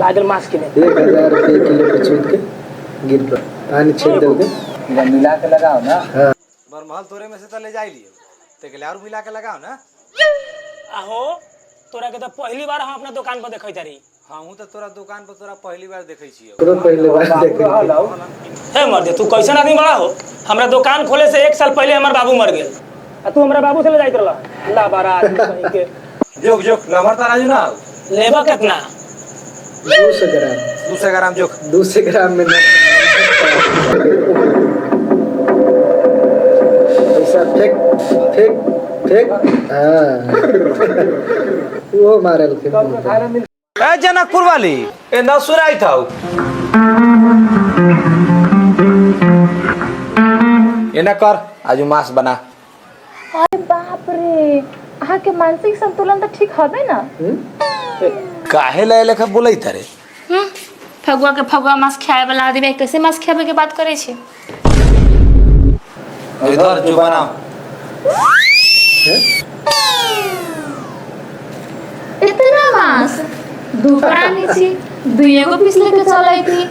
आ गेल माछ किने। 1000 रुपये किलो के छूट के गिर पर पानी छेड़ देलकै। मिला के लगाओ ना। हाँ। बरमहल तोरे में से तो ले जाई लियो ते के और मिला के लगाओ ना। आहो तोरा के तो पहली बार हम अपना दुकान पर देखै तारी। हमहूँ तो तोरा दुकान पर तोरा पहली बार देखै छियो। ओकरो पहले बार देखै। हे मर्दे, तू कैसन आदमी बड़ा हो? हमरा दुकान खोले से 1 साल पहले हमर बाबू मर गेल आ तू हमरा बाबू से ले जाइत रहला। ला बारा आदमी कहीं के। जोक जोक लमहर तराजू ना। लेबा कितना? 200 ग्राम। 200 ग्राम जोक। 200 ग्राम में ना पैसा फेंक फेंक फेंक। हाँ वो मारल के। ए जनकपुर वाली ए न सुनाई था। एना कर आज मांस बना। अरे बाप रे, अहाँके मानसिक संतुलन तऽ ठीक हबे ना? काहे ले लेखा बोलै तारे? फगुआ के फगुआ मांस खाए वाला आदमी कैसे मांस खाबे के बात करे छी? इधर जो बना। इतना मांस दू प्राणी छी, दुइए गो पीस लेके चलै थी।